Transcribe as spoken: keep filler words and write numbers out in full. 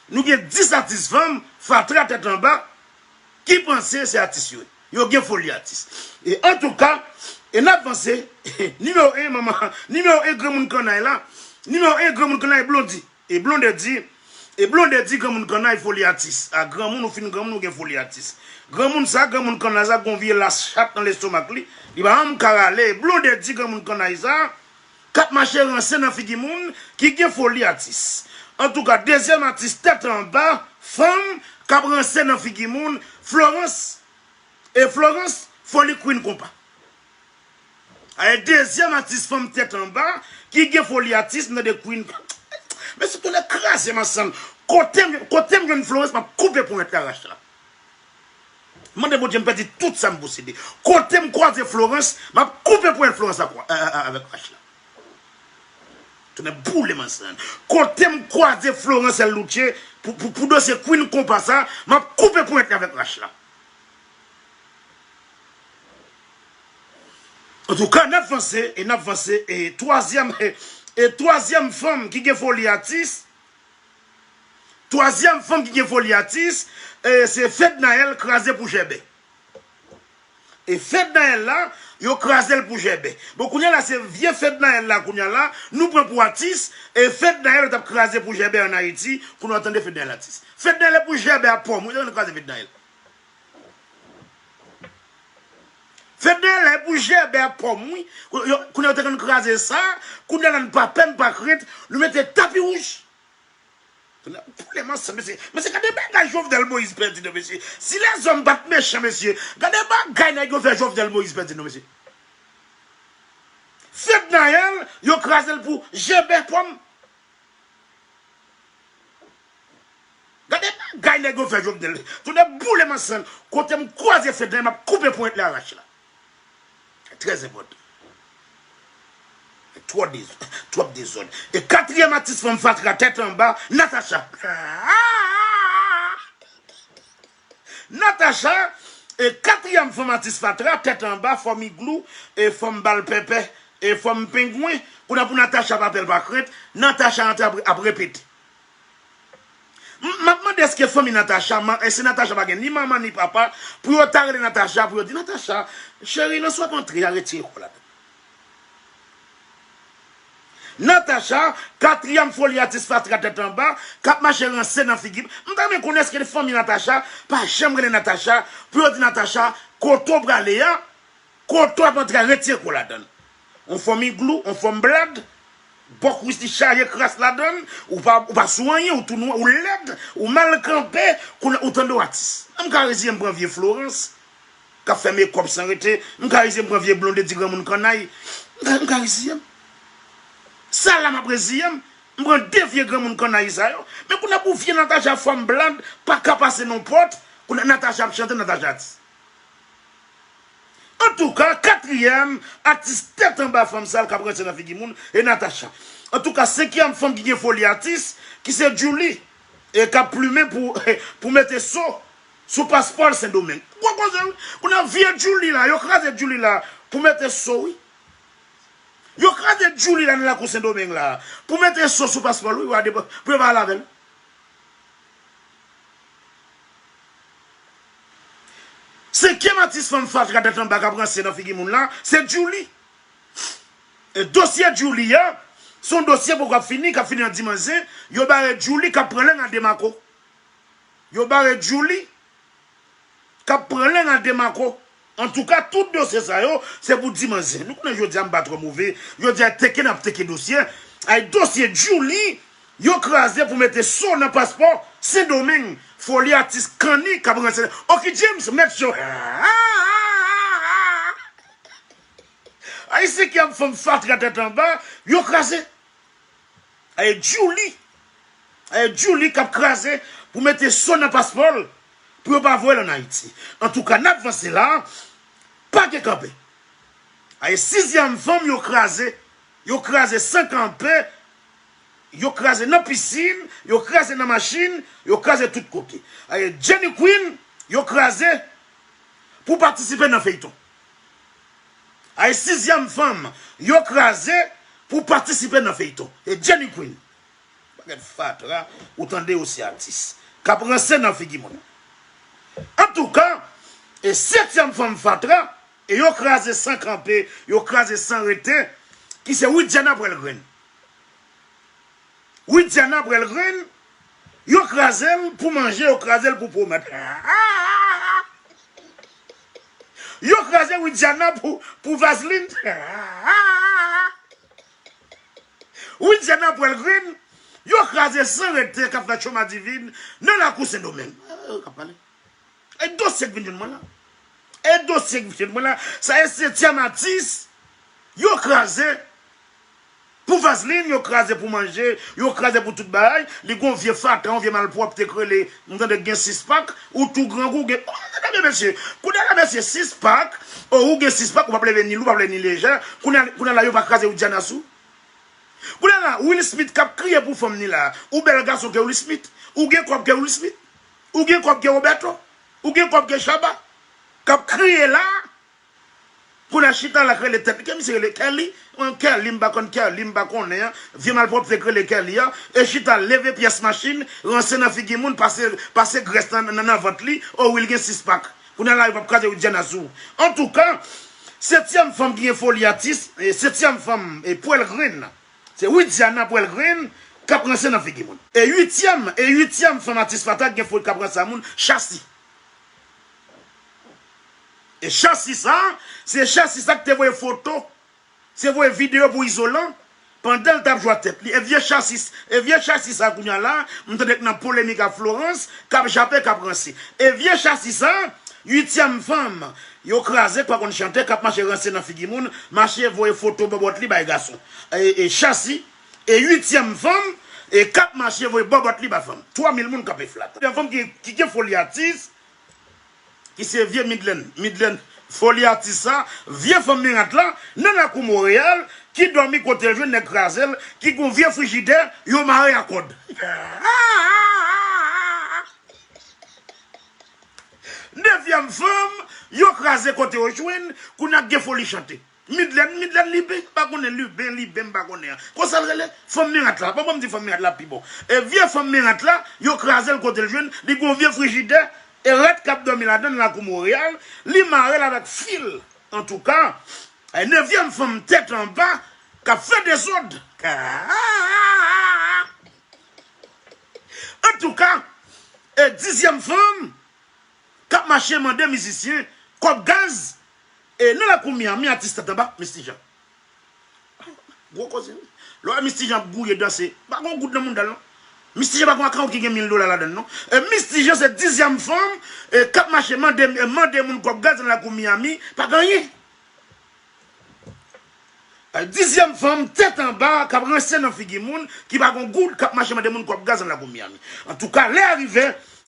Nou gen dis atis fanm, fatra tèt anba, ki panse se atis yo ye. Yo gen foli atis. E antouka, e n ap vanse, nimewo en, manman, nimewo en granmoun kannay la, nimewo en granmoun kannay Blondy. E Blondedy, e Blondedy granmoun kannay foli atis. A granmoun, ou fin granmoun, ou gen foli atis. Granmoun sa, granmoun kannay sa, gon vye las chat nan lestomak li. Li pa janm ka rale. E Blondedy granmoun kannay sa, k ap mache ranse nan figi moun ki gen foli atis. Antouka, dezyèm atis tèt anba, fanm, k ap ranse nan figi moun, Florence. E Florence, foli queen konpa. A, e dezyèm atis fanm tèt anba, ki gen foli atis, m tande queen. Mesye, tonnè kraze m ansanm. Kote m, kote m jwenn Florence, m ap koupe ponyèt li arach la. Mande Bondye m pèdi tout sa m posede. Kote m kwaze Florence, m ap koupe ponyèt Florence ak, a, a, a, avèk rach la. Tonnè boule m ansanm. Kote m kwaze Florence El Luche pou, pou, pou dosye Queen konpa sa, m ap koupe ponyèt li avèk rach la. Antouka, n ap vanse, e n ap vanse, e twazyèm, e, e twazyèm fanm ki gen foli atis, Twazyèm fanm ki gen foli atis, e, se Fednaelle kraze pou Jèbè. E Fednaelle la, yo kraze l pou Jèbè. Bon, kounye a la, se vye Fednaelle la, kounye a la, nou pran pou atis, e Fednaelle yo t ap kraze pou Jèbè ann Ayiti, kounye a w tande Fednaelle atis. Fednaelle pou Jèbè a pòm, wi, yo t ap kraze Fednaelle. Fednaelle pou Jèbè a pòm, wi. Yo, kounye a yo te konn kraze sa, kounye a la n pa pè, n pa krent, nou mete tapi wouj. Tonnè boule m ansanm, mesye. Mesye, gade bagay Jovenel Moïse pèdi non, mesye. Si lèzòm pa t mechan, mesye, gade bagay nèg yo fè Jovenel Moïse pèdi non, mesye. Fednaelle, yo kraze l pou Jèbè pòm. Gade bagay nèg yo fè Jovenel. Tonnè boule m ansanm. Kote m kwaze Fednaelle, m ap koupe ponyèt li arach la. Trè enpòtan. Twò dez-, twòp dezòd. E katriyèm atis fanm fatra tèt anba, Natacha. Natacha, e katriyèm fanm atis fatra tèt anba, fanm iglou, e fanm bal pèpè, e fanm pengwen. Kounye a pou Natacha pa pè l pa krent, Natacha antre ap, ap repete. M, m ap mande èske fanmi Natacha, man, èske Natacha pa gen ni manman ni papa, pou yo ta rele Natacha, pou yo di, Natacha, cheri, nan sa w ap antre a, retire kò w ladan. Natacha, katriyèm foli atis fatra tèt anba, k ap mache ranse nan figi. M ta renmen konnen èske fanmi Natacha pa janm rele Natacha, pou yo di Natacha, kote w prale a, Kote w ap antre a, retire kò w ladan l. On fanm iglou, on fanm blad, bòk wis li chaje kras ladan l, ou pa, ou pa sou anyen, ou tou nwa, ou lèd, ou mal kanpe, kounye a ou tande w atis. M ka reziye m pran vye Florence, k ap fè mekòp san rete, m ka reziye m pran vye Blondedy granmoun kannay, m ka, m ka reziye m. Sa la m ap reziye m, m pran de vye granmoun kannay sa yo, men kounye a pou vye Natacha fanm blad, pa ka pase nan pòt, kounye a Natacha ap chante, Natacha atis. Antouka, katriyèm atis tèt anba fanm sa k ap ranse nan figi moun, e Natacha. Antouka, senkyèm fanm ki gen foli atis, ki se Djouly, e k ap plimen pou, pou mete so sou paspò l Sendomeng. Gwo koze, wi. Kounye a vye Djouly la, yo kraze Djouly la pou mete so, wi. Yo kraze Djouly la nan lakou Sendomeng la pou mete so sou paspò l, wi, pou yo pa ale avè l. Senkyèm atis fanm fatra tèt anba k ap ranse nan figi moun la, se Djouly. E dosye Djouly a, se yon dosye poko ap fini, k ap fini nan dimanch zen, yo bare Djouly k ap pran lang a Demarco. Yo bare Djouly k ap pran lang a Demarco. Antouka, tout dosye sa yo, se pou dimanch zen. Nou konnen jodi a m pa twò move. Jodi a teke n ap teke dosye. Ay, dosye Djouly, yo kraze pou mete so nan paspò Sendomeng. Foli atis kanni k ap ranse. Oki James, make sure. Ayisyen ki ap fanm fatra tèt anba, yo kraze. Ay, Djouly. Ay, Djouly k ap kraze pou mete so nan paspò l, pou yo pa voye l ann Ayiti. Antouka, n ap vanse la, pa gen kanpe. Ay, sizyèm fanm yo kraze, yo kraze san kanpe, yo kraze nan pisin, yo kraze nan machin, yo kraze tout kote. Ay, Jenny Queen, yo kraze pou patisipe nan feyton. Ay, sizyèm fanm yo kraze pou patisipe nan feyton. E Jenny Queen. Fatra, ou tande yo se atis k ap ranse nan figi moun. Antouka, e setyèm fanm fatra, e yo kraze san kanpe, yo kraze san rete, ki se Widiana Pwèlgrenn. Widiana Pwèlgrenn, yo kraze l pou manje, yo kraze l pou pwomèt. Yo kraze Widiana pou, pou vazlin. Widiana Pwèlgrenn, yo kraze san rete k ap fè choma divin nan lakou Sendomeng. Yo k ap pale. E dosye k vin jwenn mwen la. E dosye k vin jwenn mwen la. Sa e setyèm atis. Yo kraze pou vazlin, yo kraze pou manje, yo kraze pou tout bagay. Li gon vye fatra, yon vye malpwòpte k rele, m tande gen sis pak, ou tou grangou, gen, oh, tande mesye. Kounye a la, mesye, sis pak, oh, ou gen sis pak, ou p ap leve ni lou, ou p ap leve ni lejè. Kounye a, kounye a la, yo pa kraze Widiana sou. Kounye a la, Will Smith k ap kriye pou fanm ni la. Ou bèl gason ke Will Smith. Ou gen kòb ke Will Smith. Ou gen kòb ke Roberto. Ou gen kòb ke Shabba. K ap kriye la. Kounye a chita la k rele tèt li. Ke misye rele Kelly? Mwen, Kelly, m pa konn Kelly, m pa konnen an. Vye malpwòpte k rele Kelly an. E chita leve pyès machin, ranse nan figi moun, pase, pase grès nan, nan, nan vant li. O, Will gen sis pak. Kounye a la, yo p ap kraze Widiana sou ou. Antouka, setyèm fanm ki gen foli atis, e setyèm fanm, e Pwèlgrenn. Se Widiana Pwèlgrenn k ap ranse nan figi moun. E uityèm, e uityèm fanm atis fatra k gen foli k ap ranse a moun, Chasi. E Chasi sa, se Chasi sa k te voye foto, se voye videyo pou Izolan, pandan l t ap jwe ak tèt li. E vye Chasi, e vye Chasi sa kounye a la, m tande k nan polemik ak Florence, k ap jape, k ap ranse. E vye Chasi sa, uityèm fanm, yo kraze, k pa konn chante, k ap mache ranse nan figi moun, mache voye foto bòbòt li bay gason. E, e Chasi, e uityèm fanm, e k ap mache voye bòbòt li bay fanm. Twa mil moun kanpe flat. Yon fanm ki, ki gen foli atis, ki se vye Midland, Midland, foli atis sa, vye fanm mirat la, nan lakou Monreyal, ki dòmi kote l jwenn nèg kraze l, ki gon vye frijidè, yo mare a kòd. Nevyèm fanm, yo kraze kote yo jwenn, kounye a gen foli chante. Midland, Midland Liben, m pa konnen Liben, Liben, m pa konnen an. Konsa l rele, fanm mirat la. Bon, bon, m di fanm mirat la pi bon. E vye fanm mirat la, yo kraze l kote l jwenn, li gon vye frijidè, e rèt k ap dòmi ladan l lakou Monreyal, li mare l avèk fil. Antouka, e nevyèm fanm tèt anba, k ap fè dezòd. Antouka, e dizyèm fanm, k ap mache mande mizisyen kòb gaz, e nan lakou Miami, atis tèt anba, Misty Jean. Gwo koze, wi. Lè w wè Misty Jean ap gouye danse, pa gon goud nan mounda l, non. Misty Jean pa gon akawont ki gen mil dola ladan l, non. E Misty Jean se dizyèm fanm, e k ap mache mande, e mande moun kòb gaz nan lakou Miami, pa gen anyen. E dizyèm fanm tèt anba k ap ranse nan figi moun, ki pa gon goud, k ap mache mande moun kòb gaz nan lakou Miami. Antouka, lè a rive,